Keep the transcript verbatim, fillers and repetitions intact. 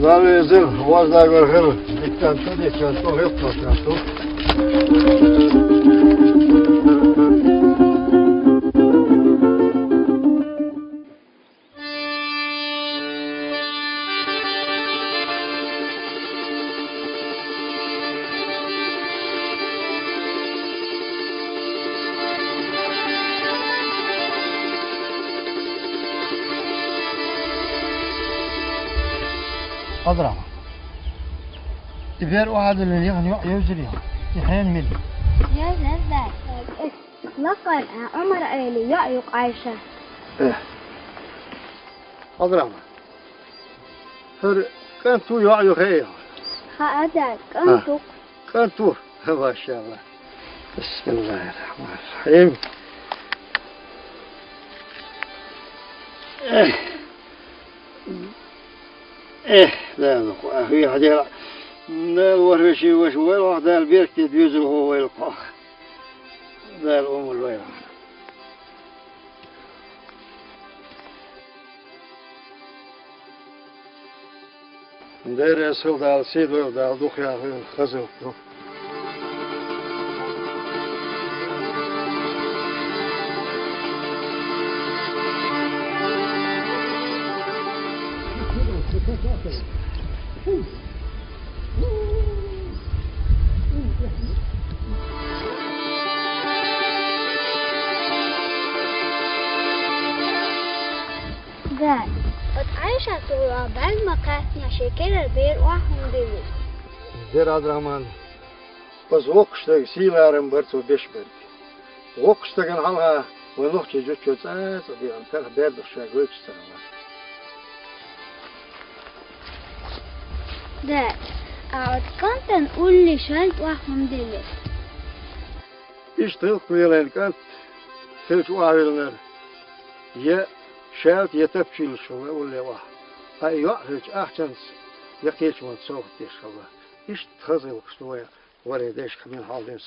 Валезил, вождагар хир, диктанту, диктанту, хир диктанту. Азрама. Ибер у хьадилин яхни йоӀ йовзири. Ихен мил. Я лазза. Лакъар а Умар Али йоӀ юкъ Айша. Э. Азрама. ХӀара кӀанту йоӀ ю хей? Ха, ада, кӀанту. А. КӀанту. Машалла. Бисмиллахир-рахманир-рахим. Эх. Эх, Дала, хӀуй хьадера. Дала варвеши ваш вайлах, Дала беркате дуьзал хӀу вайлах. Дала умар вайлах. Дера эсал Дала, сий дойла Дала, духья хазалт ду. Дера. От Айша тула базма катна шекерар бер ва хӀундили. Дера Абдрахман. Аз вокхуштаг сийларам бар цо беш берг. Вокхуштаган хьалха вай нохчий жучо цӀа-цӀа бигӀан тарх бердуш шаг вайчу царна. Да, а от кӀантан улли шалт ва хӀундили. Иштта хӀилкхвелайн кӀант хилча охьавиллинарг, я шаьлта, я тапча йиллаш хилла улле охьа. Ткъа и йоӀ хилча ахчанца, я кхечу ван совгӀат деш хилла. Иштта хаза гӀиллакхаш ду вай, варе дешка мила хьалдина